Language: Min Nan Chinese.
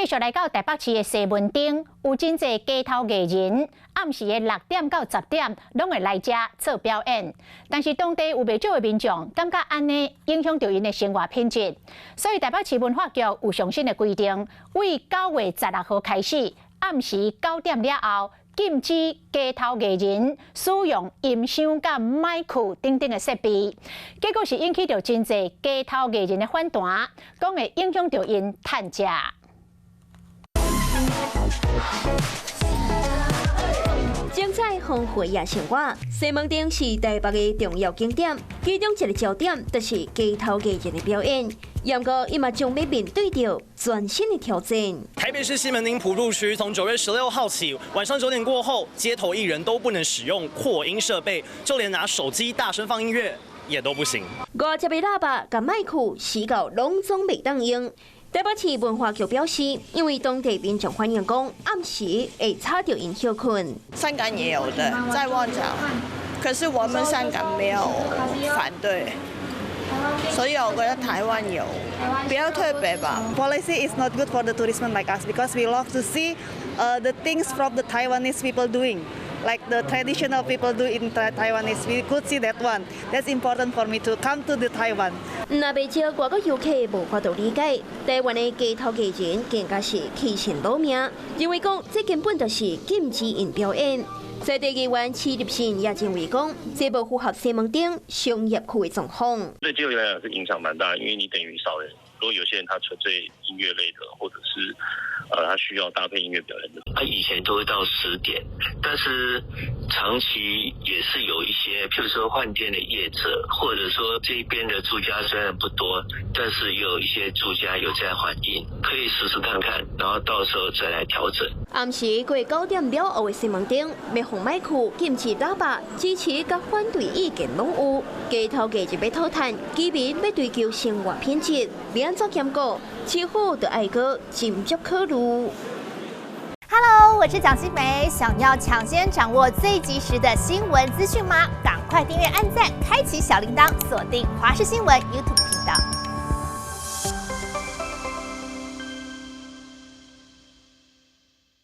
繼續來到台北市的西門町，有真濟街頭藝人，暗時的6點到10點，攏會來遮做表演。但是當地有袂少的民眾感覺按呢影響著𪜶的生活品質，所以台北市文化局有上新的規定，對9月16號開始，暗時九點了後，禁止街頭藝人使用音箱佮麥克等等的設備，結果是引起著真濟街頭藝人的反彈，講會影響著𪜶趁食。精彩豐富夜生活，西門町是台北的重要景點，其中一个焦點就是街頭藝人的表演。不過，伊嘛將欲面對著全新的挑戰。台北市西門町埔路區從9月16號起，晚上9點過後，街頭藝人都不能使用擴音設備，就連拿手機大聲放音樂也都不行。50個喇叭佮麥克，死到攏總袂當用。台北市文化局表示，因為當地民眾反映講，暗時會吵著𪜶歇睏。香港也有的，在旺角，可是我們香港沒有反對，所以我覺得台灣有比較特別吧。 Policy is not good for the tourism like us because we love to see the things from the Taiwanese people doing, like the traditional people do in Taiwanese. We could see that one. That's important for me to come to the Taiwan. 若袂少外國遊客無法度理解，台灣的街頭藝人更加是起身攞命，認為講這根本就是禁止𪜶表演。在地議員池立信也認為講，這無符合西門町商業區的狀況。對街頭來講是影響蠻大，因為你等於少人。如果有些人他純粹音樂類的，或者是他需要搭配音樂表演的，他以前都會到10點，但是長期也是有一些，譬如說飯店的業者，或者說這邊的住家雖然不多，但是有一些住家有在反映，可以試試看看，然後到時候再來調整。暗時過9點了後的西門町，欲放麥克、禁止喇叭，支持佮反對意見攏有。街頭藝人欲討趁，居民欲追求生活品質，欲按怎兼顧？似乎就愛閣斟酌考慮。 Hello，我是蔣新梅，想要搶先掌握最及時的新聞資訊嗎？趕快訂閱、按讚、開啟小鈴鐺，鎖定華視新聞 YouTube 頻道。